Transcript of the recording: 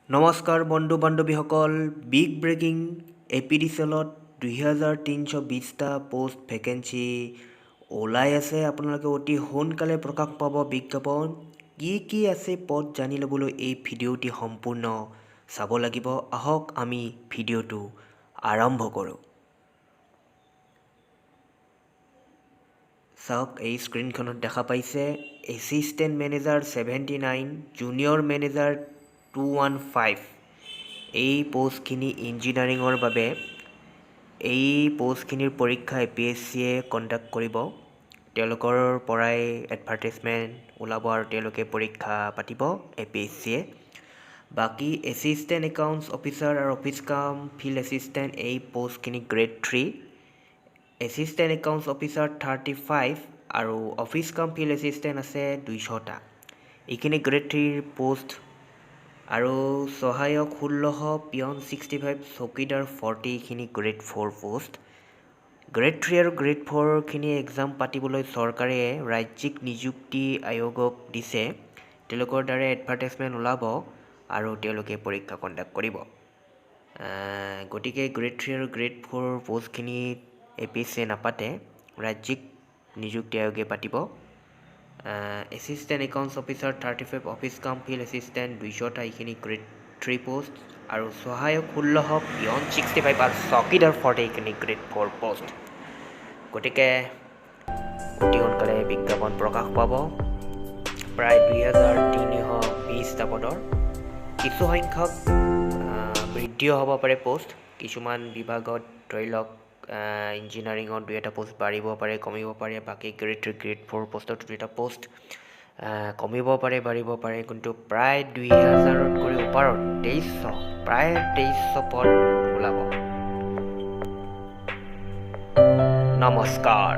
নমস্কাৰ বন্ধু বান্ধৱীসকল। Big breaking, এপিডিচিএলত 2320টা post vacancy ওলাই আছে। আপোনালোকে অতি সোনকালে প্ৰকাশ পাব বিজ্ঞাপন। কি কি আছে পদ জানি ল'বলৈ এই ভিডিঅ'টি সম্পূৰ্ণ চাব লাগিব। আহক, আমি ভিডিঅ'টো আৰম্ভ কৰোঁ। চাওক, এই স্ক্ৰীণখনত দেখা পাইছে assistant manager 79, junior manager 215। এই পষ্টখিনি ইঞ্জিনিয়াৰিঙৰ বাবে। এই পষ্টখিনিৰ পৰীক্ষা এপিএছচিয়ে কণ্ডাক্ট কৰিব। তেওঁলোকৰ পৰাই এডভাৰটাইজমেণ্ট ওলাব আৰু তেওঁলোকে পৰীক্ষা পাতিব এপিএছচিয়ে। বাকী এছিষ্টেণ্ট একাউণ্টছ অফিচাৰ আৰু অফিচ কাম ফিল্ড এছিষ্টেণ্ট, এই পষ্টখিনি grade 3। Assistant accounts officer 35 আৰু অফিচ কাম ফিল্ড এছিষ্টেণ্ট আছে 200টা। এইখিনি গ্ৰেড 3ৰ পষ্ট। আৰু সহায়ক 1600, পিয়ন 65, চকীদাৰ 40, এইখিনি গ্ৰেড 4 পষ্ট। গ্ৰেড 3 আৰু গ্ৰেড 4খিনি এক্সাম পাতিবলৈ চৰকাৰে ৰাজ্যিক নিযুক্তি আয়োগক দিছে। তেওঁলোকৰ দ্বাৰা এডভাৰটাইজমেণ্ট ওলাব আৰু তেওঁলোকে পৰীক্ষা কণ্ডাক্ট কৰিব। গতিকে গ্ৰেড 3 আৰু গ্ৰেড 4 পষ্টখিনি এপিএছচিয়ে নাপাতে, ৰাজ্যিক নিযুক্তি আয়োগে পাতিব। Assistant accounts officer 35, office কাম ফিল্ড এছিষ্টেণ্ট 200টা, এইখিনি গ্ৰেড 3 পষ্ট। আৰু সহায়ক 1600, পিয়ন 65 আৰু চকীদাৰ 40, এইখিনি গ্ৰেড 4 পষ্ট। গতিকে অতি সোনকালে বিজ্ঞাপন প্ৰকাশ পাব। প্ৰায় 2320টা পদৰ কিছু সংখ্যক বৃদ্ধিও হ'ব পাৰে পষ্ট কিছুমান বিভাগত। ধৰি লওক, ইঞ্জিনিয়াৰিঙত দুই এটা পষ্ট বাঢ়িব পাৰে, কমিব পাৰে। বাকী গ্ৰেড 3, গ্ৰেড 4 পষ্টত দুই এটা পষ্ট কমিব পাৰে, বাঢ়িব পাৰে। কিন্তু প্ৰায় 2000তকৈ ওপৰত, 2300, প্ৰায় 2300 পদ ওলাব। নমস্কাৰ।